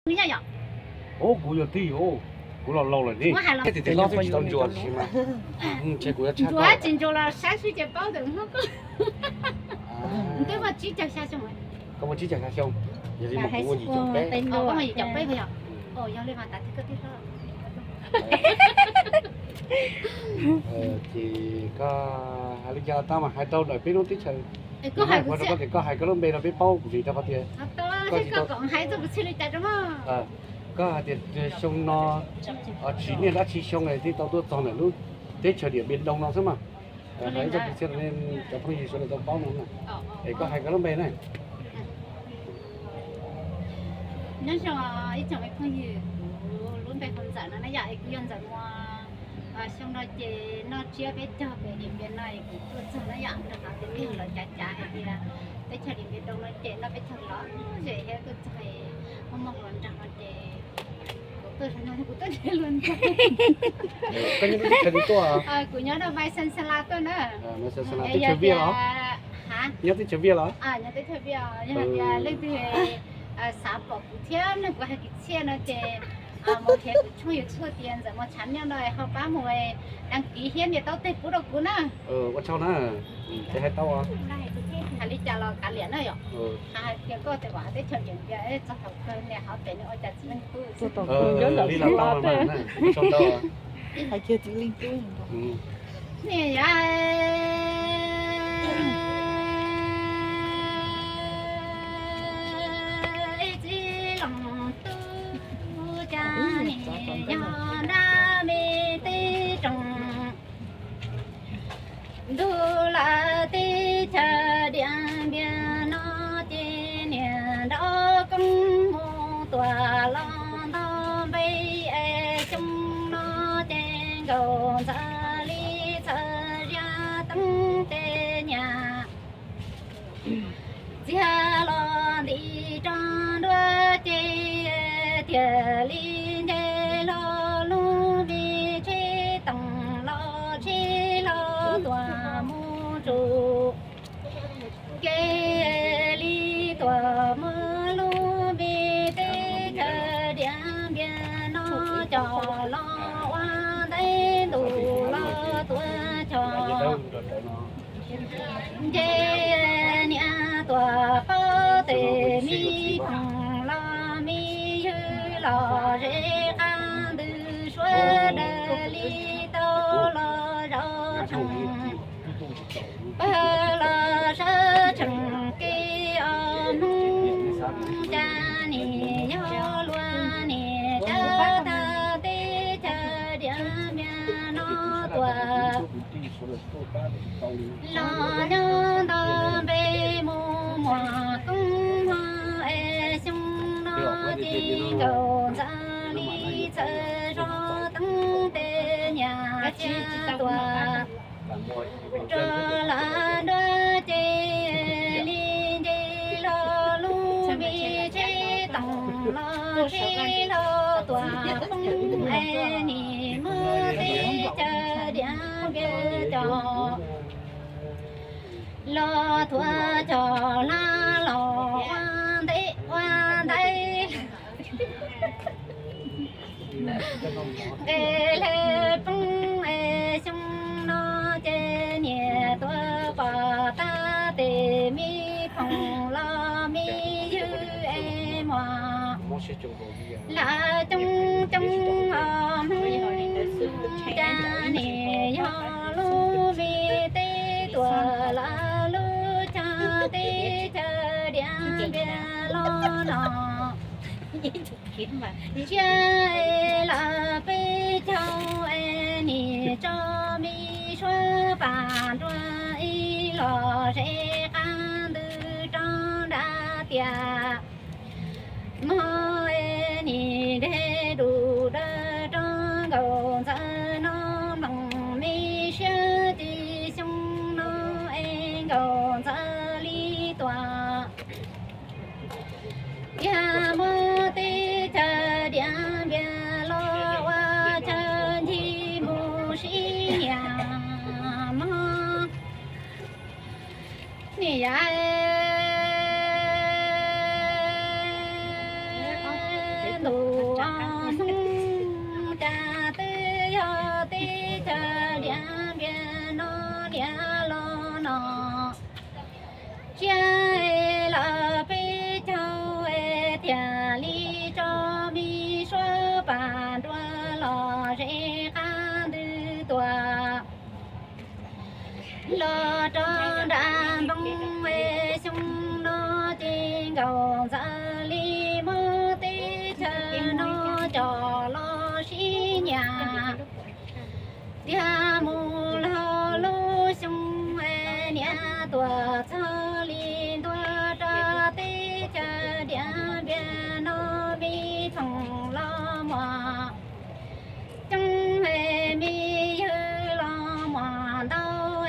Yog yom. Kuv yog tij, kuv los laus lawm ne. Tias tias hlob twb tsis tau ntsuas tab sis mas ntshe kuv yuav tshaj koj. Ntsuas tsis ntsuas los saib xwb ces paub tias Hmoob koj. Twb muaj tsib caug xya xyoo. Koj muaj tsib caug xya xyoo, yog li mas kuv muaj yim caum peb. Koj muaj yim caum peb yog. Yog li mas tas twg koj twb hlob. Ces koj hais li cas los tau mas hais rau ntawm peb lub teb chaws. Koj hais, koj hais koj lub npe rau peb paub vim rau qhov tias koj tsis tau hais txog kuv txhij li cas rau mas. Koj hais tias xyoo no tsis niaj dab tsi xyoo twb tau tuaj txog ntawm lub teb chaws Điện Biên Đông no xwb mas. Hais txog kuv txhij rau cov phooj ywg sawv daws tau paub no na. Es koj hais koj lub npe na. Nyob zoo ib tsoom phooj ywg, kuv lub npe hu Ntxawm no na yom, es kuv yog Ntxawm Muas. Xyoo no ces noj tsiab peb caug pem Điện Biên no es kuv tuaj txog na yom, rau qhov tias peb los cav cav hais tias teb chaws Điện Biên Đông no ces noj peb caug lom zem thiab tuaj txog es muaj muaj hluas nraug no ces kuv tuaj, kuv tuaj nrhiav hluas nraug. Koj nyob teb chaws twg tuaj? Kuv nyob rau Mai Xees Sa La tuaj na. Mai Xees Sa La, teb chaws Viaj los? Nyob teb chaws Viaj los? Nyob teb chaws Viaj, yog hais tias leej twg xav pom kuv thiab nrog kuv hais kwv txhiaj no ces mus nrhiav kuv tshooj YouTube tias Ntxawm Muas Tshav Nyoj no ho pab mus đăng ký thiab nias taub teg pub rau kuv na. Ua tsaug na. Ces hais tau, hais li cas los kav liam na yom. Hais tias koj tes vam teb chaws Điện Biên txog thaum kawg nias hauv pem nws ua cas tsis leej tub. Li los tau mas, ua tsaug ntau. Hais kiag txiv leej tub. Nim yam txiv leej tub cas nim yog nrab me teb tsoom. Ntuj lawm teb chaws Điện Biên no ces niam nraug koob mus tuam los ntog npe es xyoo no ces Nkauj Ntxawm li txawm zia teeb tes nyam. Txiag los nti rau nruab ces tiag li nce hlo lub me tsheb toom los tsheb hlo tuam mus tsuj. Nce li tuam muab lub me teb chaws Điện Biên no coj los ua ntej ntuj los tuaj coj. Nce niam tuam paub tes me phooj los me ywg los zes qab ntws suav daws li tau los zaum tsees. Pawg los sawv tsees kev os Hmoob, cas nim yog luag nim cab tag teb chaws Điện Biên no tuaj. Los nyob nto npe mus muam koob hmo es xyoo no ces Nkauj Ntxawm li txawm zog teeb tes nyam cia tuaj. Rau lawm nruab ces li nce hlo lub me tsheb toom los tsheb hlo tuaj poob es nim muab teb chaws Điện Biên coj los tuaj coj hla los ua ntej ua ntej. Nqes hle poob es xyoo no ces niam tuaj pom tag tes me phooj los me ywg es muam. Lawv coob coob os Hmoob, cas nim yog lub me teb tuaj lawv lub cog teb chaws Điện Biên los no. Tsiab es lawv peb caug es nim tso me suab pas nruag ib los zes qab ntws rau nram tiaj. Mog es nim nreg dub dawb rau Nkauj Ntxawm no mloog me siab ces xyoo no es Nkauj Ntxawm li tuaj. Tiag muab teb chaws Điện Biên los ua chaw ncig mus sib nyiam mog. Nim yam Teb chaws Diav Npiav no niam los no, tsiab lawm peb caug thiaj li tso me suab pas nruas los zes qab ntws tuaj los rau nram npoo. Xyoo no ces Nkauj Ntxawm li muab teb chaws no coj los sib nyiam. Tiag mus laug lub xyoo, niam tuaj txog li ntuag rau teb chaws Diav Npiav no, me phooj los muaj coob, me ywg los muaj ntau,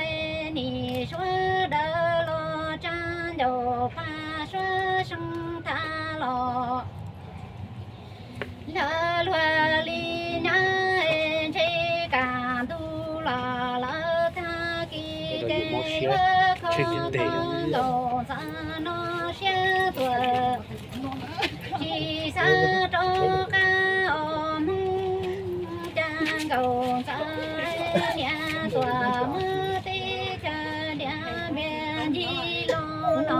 nim suav dawb los tsa ncauj paj suav seej thav los. Lawv luag li nyab ntshe kaj ntug los lawv tag kis ces yuav kho Nkauj Ntxawm no siab tuag. Tsis xav rov qab os Hmoob, cas Nkauj Ntxawm niam tuaj muab teb chaws Diav Npiav ncig los no.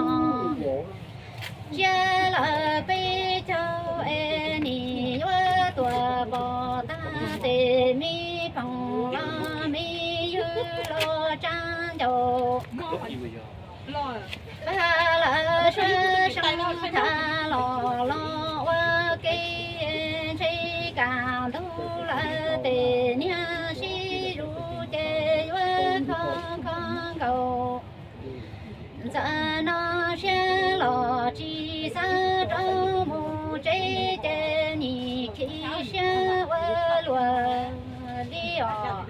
Tsiab lawm peb caug es nim yuav tuaj pom tag tes, me phooj los me ywg los tsa ncauj paj lawv suav seej thav los los ua ke, ntshe kaj ntug lawm tes niag sib zuj ces yuav kho kho Nkauj Ntxawm no siab los tsis xav rov mus tsev ces nim khi siab ua luaj li os.